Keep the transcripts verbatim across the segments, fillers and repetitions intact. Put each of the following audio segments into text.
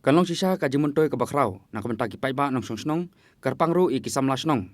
Kan long shisha ka jingmyntoi kaba khraw na ka bynta ki paidbah nongshong shnong, kyrpang ruh ïa ki samla shnong.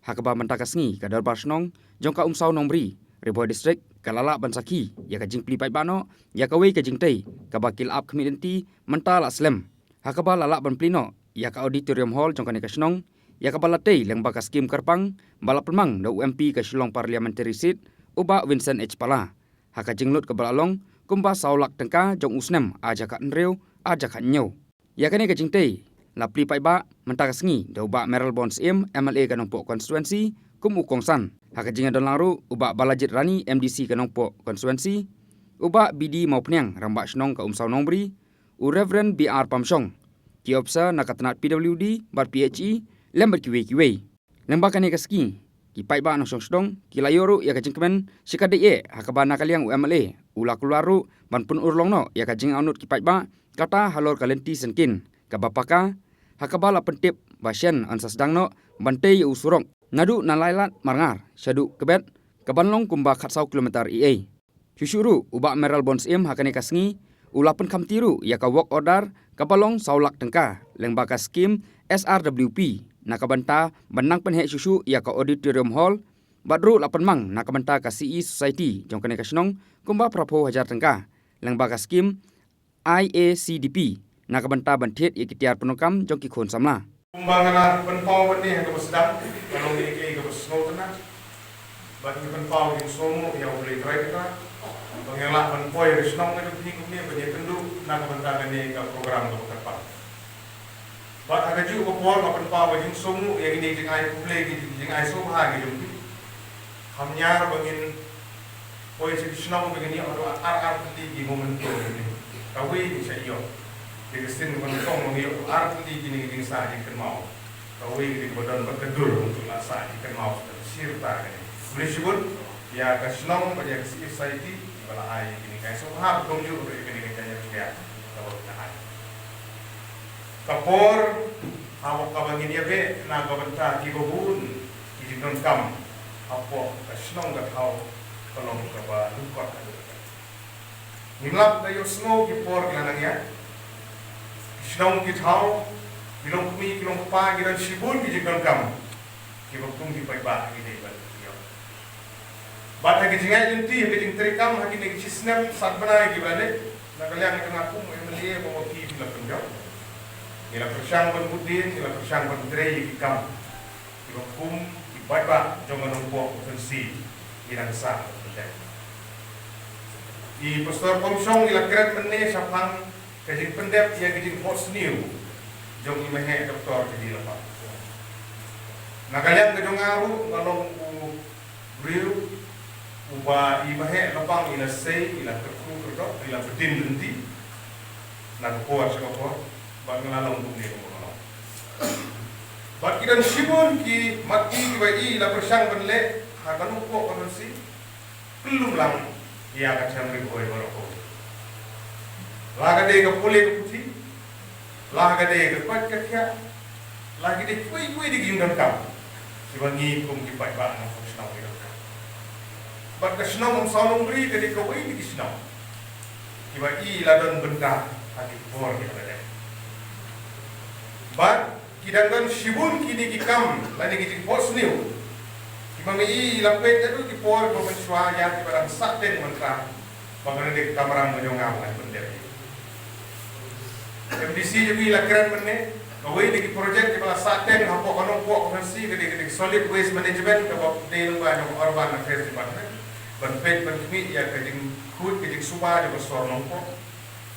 Ha kaba mynta ka sngi ka Dorbar Shnong jong ka Umsaw Nongbri, Ri Bhoi District, ka la lah ban sakhi ïa ka jingplie paidbah noh ïa kawei ka jingtei kaba ki la ap khmih lynti mynta la slem. Ha kaba la lah ban plie noh ïa ka Auditorium Hall jong kane ka shnong, ïa kaba la tei lyngba ka skhim kyrpang ba la pynmang da u M P ka Shillong Parliamentary Seat, u Bah Vincent H Pala, ha ka jinglut kaba la long kumba saw lak tyngka jong u snem ar hajar khathynriew, ar hajar khathynñiew. Ïa kane ka jingtei la plie paidbah mynta ka sngi da u Bah Mayralborn Syiem, M L A ka Nongpoh Constituency, kum u kongsan. Ha ka jingïadon lang ruh u Bah Balajied Rani, M D C ka Nongpoh Constituency, u Bah B D Mawphniang, Rangbah Shnong ka Umsaw Nongbri, u Reverend B R Pamshong, ki ophisar na ka tnat P W D bad P H E, lem bad kiwei kiwei. Lyngba kane ka sngi, ki paidbah nongshong shnong ki la ïoh ruh ïa ka jingkmen shikatdei eh, ha kaba na ka liang u M L A u la kular ruh ban pynurlong noh ïa ka jingangnud ki paidbah, kata halor ka lynti syngkien kaba paka, ha kaba la pyntip ba shen yn sa sdang noh ban tei ïa u surok naduh na Lailad Marngar shaduh Kbet, kaban long kumba khatsaw kilometer ei ei. Shuh shuh ruh u Bah Mayralborn Syiem ha kane ka sngi u la pynkhamti ruh ïa ka work order kaba long saw lak tyngka lyngba ka skhim S R W P, na ka bynta ban nang pynheh shuh shuh ïa ka Auditorium Hall, bad ruh la pynmang na ka bynta ka C E Society jong kane ka shnong kumba phraphew hajar tyngka lyngba ka skhim I A C D P, na ka bynta ban thied ïa ki tiar pyndonkam jong ki khun samla. Kumba nga la pynpaw mynne ha kaba sdang, ka long ïa kaei kaba sngewtynnat. Bad ngi pynpaw jingsngewnguh ïa U Blei Trai Kynrad ba ngi la lah ban poi ha ka shnong ka jong ngi kumne ban ïakynduh na ka bynta kane ka program kaba kyrpang. Bad ha kajuh ka por nga pynpaw ka jingsngewnguh ïa kine ki jingai khublei, ki jingai sngewbha ki jong phi. Kham ñiar ba ngin poi sha ki shnong ba ngin ïoh haduh ar ar tylli ki home mentor ne. Kawei ngin sa ïoh. Te ka sien ka ban tong ba ngin ïoh haduh ar tylli kine ki jingsah jingkynmaw. Kawei ka dei kaba don bad ka dur ban ïoh la sah jingkynmaw sha ka sir ta kane. Khublei shibun ïa ka shnong bad ïa ka C E Society ba la ai ïa kine ki jingai sngewbha, kumjuh ruh ïa kane ka janmiet jingïaid kaba la ai. Ka por ha kaba ngin ïa beh na ka bynta kiba bun ki jingdonkam hapoh ka shnong ka thaw ka long kaba lyngkot haduh katta. Ngim lah ban ïohsngew ki por ki la nang ïaid. Ki shnong ki thaw, ki longkmie ki longkpa, ki don shibun ki jingdonkam kiba kum ki paidbah ngi dei ban ïoh. Bad ha ki jingïaid lynti, ha ki jingtreikam ha kine ki snem san bnai kiba la leit, na ka liang jong nga kum u M L A ba ma phi phi la pynjop, ngi la pyrshang ban bud dien, ngi la pyrshang ban trei ïa ki kam kiba kum ki paidbah jong ka Nongpoh Constituency ki nang sah ban pyndep. I Pastor Pamshong i la kren mynne shaphang ka jingpyndep ïa ka jingphohsniew jong i Maheh Doctor J D Lapang. Na ka liang ka jong nga ruh nga long u briew uba i Maheh Lapang i la sei, i la kyrkhu kyrdoh, i la btin lynti na ka por sha ka por, bad nga la long kumne kumba nga long. Bad ki don shibun ki mat ki kiba i la pyrshang ban leh ha ka Nongpoh Constituency, kyllum lang ïa ka Them Ri Bhoi baroh kawei. La ka dei ka pule ka puthi, la ka dei ka koit ka khiah, la ka dei kiwei kiwei de ki jingdonkam kiba ngi kum ki paidbah nongshong shnong ngi donkam. Bad ka shnong Umsaw Nongbri ka dei kawei de ki shnong kiba i la don bynta ha ki por kiba la dep. Bad ki dang don shibun kine ki kam lane ki jingphohsniew kiba ngi i la peit haduh ki por kiba mynshuwa ïa kiba dang sahteng mynta. Ba ka dei ka kamram ka jong nga ban pyndep. M D C jong ngi la kren mynne, kawei de ki project kiba la sahteng hapoh ka Nongpoh Constituency ka dei ka dei solid waste management kaba dei lyngba jong ka Urban Affairs Department ban peit ban khmih ïa ka jingkhuid ka jingsuba jong ka sor Nongpoh.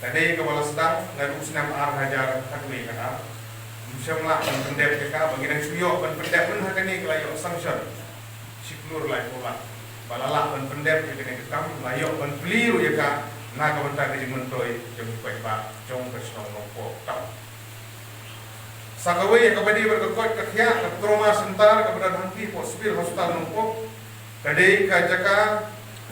Ka dei kaba la sdang naduh u snem ar hajar khatwei khatar. Ngim shym lah ban pyndep ïa ka, ba ngi dang shu ïoh ban pyndep, mynta ha kane ka la ïoh sanction shi klur laiphew lak ba la lah ban pyndep ïa kane ka kam, la ïoh ban plie ruh ïa ka na ka bynta ka jingmyntoi jong ki paidbah jong ka shnong Nongpoh Town. Sa kawei ïa kaba dei bad ka koit ka khiah, ka trauma center kaba don hangtei hapoh Civil Hospital Nongpoh, ka dei ka jaka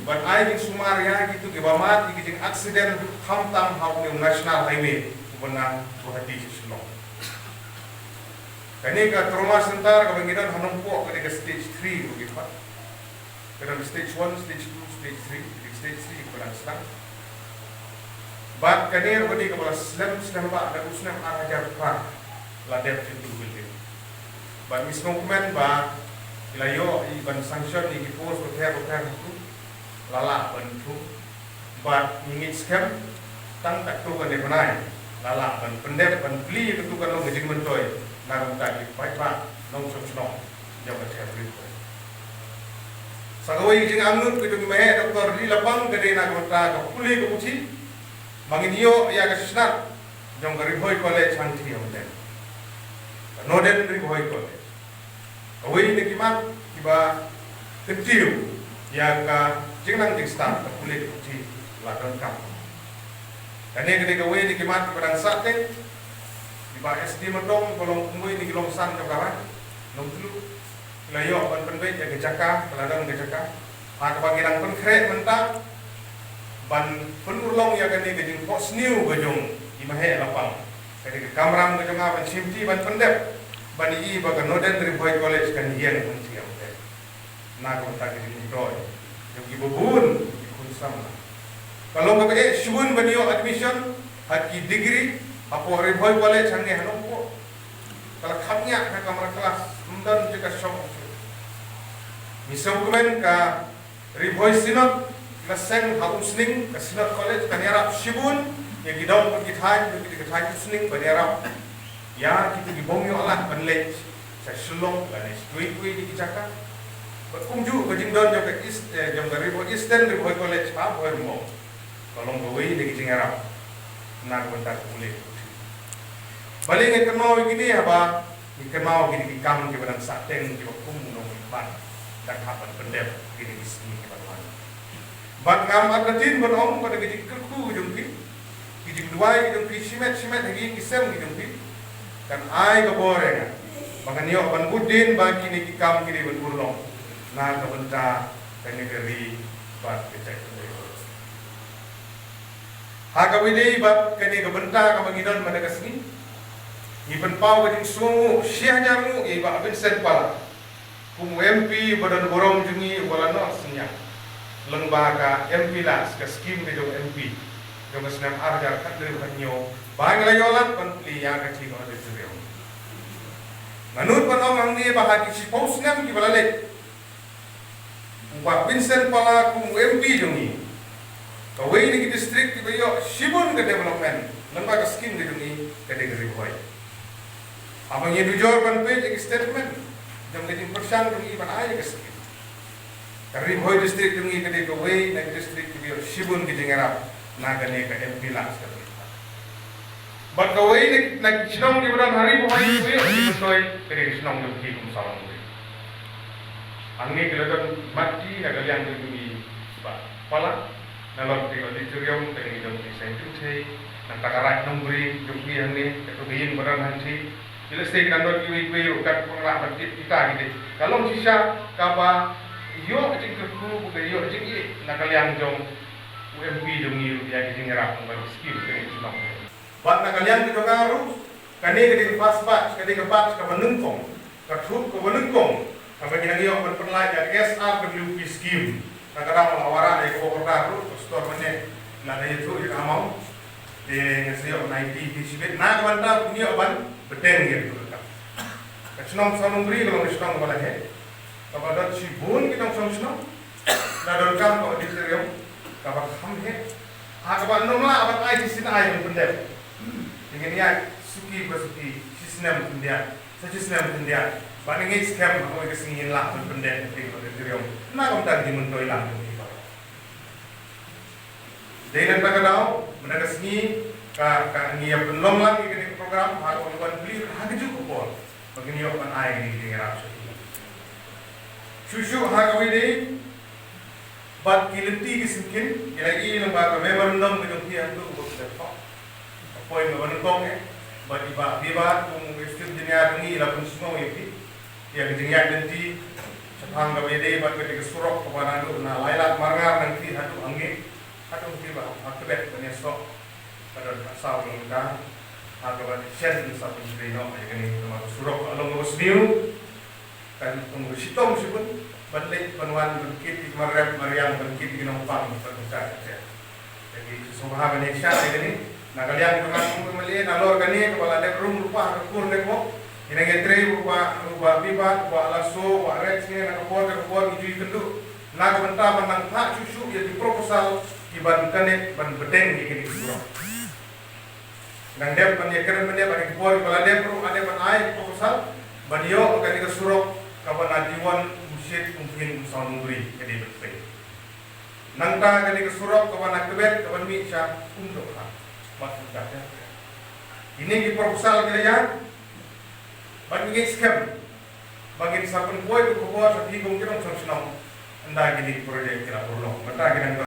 ban ai jingsumar ïa kito kiba mad ïa ki jing accident khamtam ha une u National Highway uba na Guwahati sha Shillong. Kane ka trauma center kaba ngi don ha Nongpoh ka dei ka stage three ruh ki pat. Ka don stage one, stage two, stage three, ka dei stage three kaba dang sdang. Bad kane ruh ka dei kaba la slem slem ba da u snem ar hajar phra la dep jingthoh building. Bad ngi sngewkmen ba ki la ïoh i ban sanction ïa ki post bapher bapher hato la lah ban thoh. Bad ngi ngeit skhem tang katto katne bnai la lah ban pyndep ban plie katto kan long ka jingmyntoi na ka bynta ki paidbah nongshong shnong jong ka Them Ri Bhoi. Sa kawei ka jingangnud ka jong i Maheh Doctor Ri Lapang ka dei na ka bynta ka pule ka puthi. Ma ngin ïoh ïa ka shisnat jong ka Ri Bhoi College hangtei ha Umden, ka Northern Ri Bhoi College. Kawei na ki mat kiba kyntiew ïa ka jingnang jingstad ka pule ka puthi la donkam. Kane ka dei kawei na ki mat kiba dang sah teng. Kiba S D Mawtong ba long kumwei na ki long san jong ka Raid Nongtluh, ki la ïoh ban pynbeit ïa ka jaka, ka la don ka jaka ha kaba ki dang pynkhreh mynta ban pynurlong ïa kane ka jingphohsniew ka jong i Maheh Lapang. Ka dei ka kamram ka jong nga ban shimti ban pyndep ban ïohi ba ka Northern Ri Bhoi College kan ïeng hangtei ha Umden. Na ka bynta ka jingmyntoi jong kiba bun ki khun samla. Ka long kaba eh shibun ban ïoh admission ha ki degree hapoh Ri Bhoi College hangne ha Nongpoh. Ka la kham ñiah ka kamra klas, ym don jaka shong shuh. Ngi sngewkmen ka Ri Bhoi Synod la seng ha Umsning, ka Synod College kan ïarap shibun ïa ki dong bad ki thaiñ, ki dong bad ki thaiñ Umsning ban ïarap ïa kito ki bym ïoh lad ban leit sha Shillong lane sha kiwei kiwei de ki jaka. Bad kumjuh ka jingdon jong ka East, eh, jong ka Ri Bhoi Eastern Ri Bhoi College ha Bhoirymbong ka long kawei na ki jingïarap na ka bynta ka pule ka puthi. Balei ngi kynmaw ïa kine? Haba ngi kynmaw kine ki kam kiba dang sah teng kiba kum u nongmihkhmat dang hap ban pyndep kine ki sngi kiba wan. Bad ngam artatien ban ong ba da ka jingkyrkhu jong phi, ki jingduwai ki jong phi shimet shimet ha ki ïing ki sem ki jong phi kan ai ka bor ïa nga ba ngan ïoh ban bud dien ba kine ki kam ki dei ban urlong na ka bynta kane ka ri bad ka jaitbynriew. Ha kaba ïadei bad kane ka bynta kaba ngi don mynta ka sngi, ngi pynpaw ka jingsngewnguh shi hajar nguh ïa i Bah Vincent Pala kum u M P ba don burom jong ngi uba la noh synñiang lyngba ka M P Lads, ka skim ka jong M P jong ka snem ar hajar khathynriew khathynñiew ba ngi la ïoh lad ban plie ïa ka Chief Auditorium. Nga nud ban ong hangne ba ha ki shiphew snem kiba la leit, u Bah Vincent Pala kum u M P jong ngi, kawei na ki district kiba ïoh shibun ka development lyngba ka skim ka jong ngi ka dei ka Ri Bhoi. Haba ngi dujor ban peit ïa ki statement jong ka jingpyrshang jong ngi ban ai ïa ka skim, ka Ri Bhoi district jong ngi ka dei kawei na ki district kiba ïoh shibun ka jingïarap na kane ka M P Lads ka dei. Bad kawei na, na ki shnong kiba don ha Ri Bhoi kiba ïoh ki myntoi ka dei ka shnong jong phi kum Sawlong Ri. Hangne ki la don mat ki na ka liang jong i Bah Pala, nalor ka auditorium ka dei jong i Saint Timothy, nangta ka Raid Nongbri jong phi hangne, kato ka ïing ba don hangtei. Ki la sei ki nang don kiwei kiwei ruh kat pynlah ban tip kita ki dei. Ka long shisha kaba ïoh jingkyrkhu, ka ïoh jingïeit na ka liang jong u M P jong ngi ruh ïa ki jingïarap bad ki skim ka dei ka shnong. Bad na ka liang ka jong nga ruh, kane ka dei ka first batch, ka dei ka batch kaba nyngkong, ka thup kaba nyngkong kaba ngi dang ïoh ban pynlait ïa ka S R W P scheme. Kata ka daw la wanrah ïa ka Border ruh, ka store mane la da ïathuh ïa ka amount. Te nga sa ïoh ninety ki shibit na ka bynta ban ïoh ban bteng ïa ka. Ka shnong Sawlong Ri ka long ka shnong ba la heh, kaba don shibun ki nongshong shnong. La donkam ka auditorium kaba kham heh, ha kaba nym lah ban ai shisien ai ban pyndep. Te ngin ïaid suki ba suki, shisnem khyndiat, sa shisnem khyndiat, ba ngin ngeit skhem ha kawei ka sngi ngin lah ban pyndep ka auditorium na ka bynta ka jingmyntoi lang jong ki baroh. Dei na kata ka daw mynta ka sngi ka, ka ngi ïa pynlong lang ïa kane ka program ha kaba ngi wan plie ha kajuh ka por ba ngin ïoh ban ai kane ka jingïarap sha ki. Shuh shuh ha kaba ïadei bad ki lynti ki syngkien, ngi la ïohi lyngba ka memorandum ka jong phi haduh ba phi la thoh. Ka point kaba nyngkong eh, bad i Bah Bibat kum u Executive Engineer jong ngi i la pynsngew ïa phi ïa ka jingïaid lynti shaphang kaba ïadei bad kata ka surok kaba naduh na Lailad Marngar nangta haduh hangne, haduh hangne ba ha Tibet ban ïasoh ka don khatsaw kilometer. Ha kaba shen sa pyntrei noh ïa kane, namar ka surok ka long kaba sniew. Kan kum ka shitom shibun ban leit ban wan, ban kit ïa ki marep mariang, ban kit ïa ki nongpang, ban kit ïa ki Sngewbha ban ïa shad ïa kane na ka liang jong nga kum u M L A, nalor kane kaba la dep rung lypa ha ka kur ne ko. Ngi nang ïatrei u Bah, u Bah Bibat, u Bah Lasso, u Bah Rex ne na ka por ka por ngi ju ïakynduh na ka bynta ban nang phah shuh shuh ïa ki proposal kiban connect ban bteng ïa kine ki surok. Nang dep ban ïakren mynne ba ha ki por kiba la dep ruh la dep ban ai proposal ban ïoh kane ka surok kaba na Diwon Umshit Umphing Umsaw Nongri ka dei ban pei. Nangta kane ka surok kaba na Kbet kaba mih sha Umdoh ha. Bad nangta ka. Kine ki proposal ki la ïa bad ngi ngeit skhem ba ngin sa pynpoi ka khubor sha phi kum ki nongshong shnong. Ynda kine ki project ki la purlong, mynta ki dang